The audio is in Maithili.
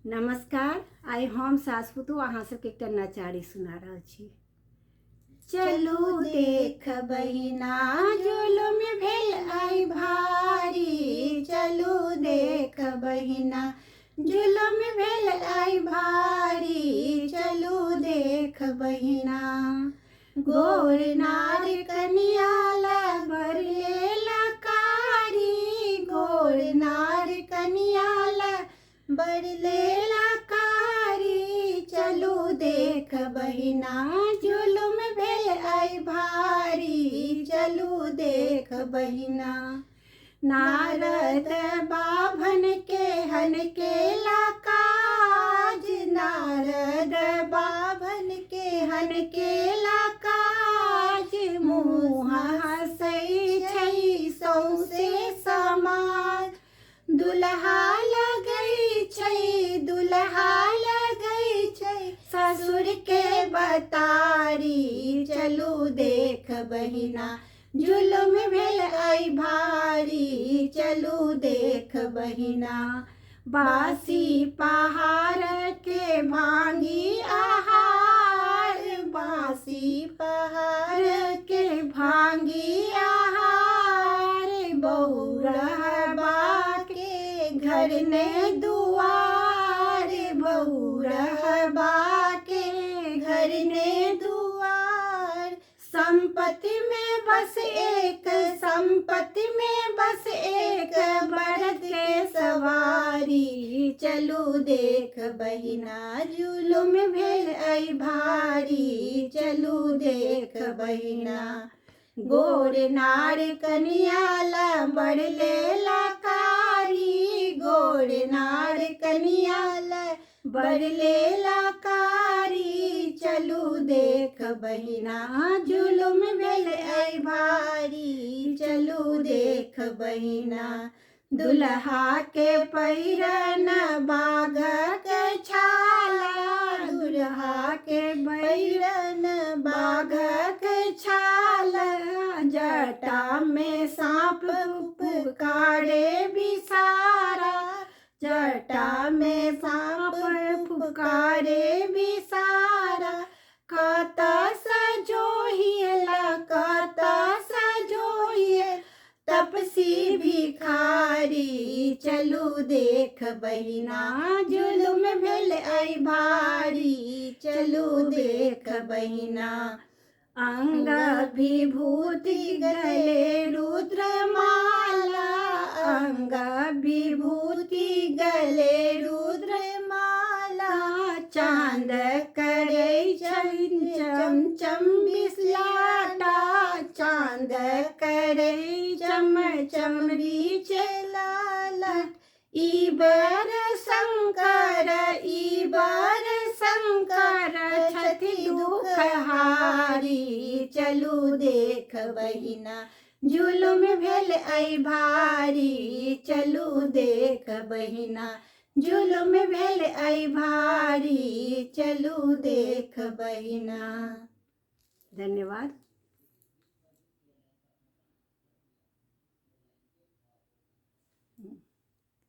नमस्कार। आइ हम सास पुतोह अहाँ सबके एकटा नचारी सुना रहल छी। चलू देख बहिना जुलुम भेल आइ भारी, चलू देख बहिना जुलुम भेल आइ भारी, चलू देख बहिना। गोर नार कनिया ला बर लेला कारी, गोर नार कनिया ला बर लेला कारी, चलू देख बहिना जुलुम भेल आइ भारी, चलू देख बहिना। नारद बाभन के हन केला काज, नारद बाभन के हन केला काज, मुँह हँसै छै सौंसे समाज, दुल्हा लगै छै, दुल्हा लगै छै ससुर के बतारी, चलू देख बहिना जुलुम भेल आइ भारी, चलू देख बहिना। बासी पहाड़ के भांगी आहार, बासी पहाड़ के भांगी आहार, बौरहबा के घर ने दुआर, बौरहबा के घर ने दुआर, संपत्ति में बस एक, संपत्ति में बस एक बरद के सवारी, चलू देख बहिना जुलुम भेल आइ भारी, चलू देख बहिना। गोर नार कनिया ला बड़ लेला कारी, गोर नार कनिया ला बड़ लेला कारी, चलू देख बहिना जुलुम भेल आइ भारी, चलू देख बहिना। दुल्हा के पहिरन बाघक छाला, दुल्हा के पहिरन बाघक छाला, जटा में साँप पुकारे विसारा, जटा में साँप पुकारे विसारा, कतऽ सजोहिला, कतऽ सजोहिला तपसी भिखारी, चलू देख बहिना जुलुम भेल आइ भारी, चलू देख बहिना। अंग विभूति गले रुद्रमाला, अंग विभूति गले रुद्रमाला, चाँद करै चम चम बिसलाटा, चाँद करै चम चम बीच लाला, ई बर शंकर, ई बर शंकर छथि दुखहारी, चलू देख बहिना जुलुम भेल आइ भारी, चलू देख बहिना जुलुम भेल आइ भारी, चलू देख बहिना। धन्यवाद।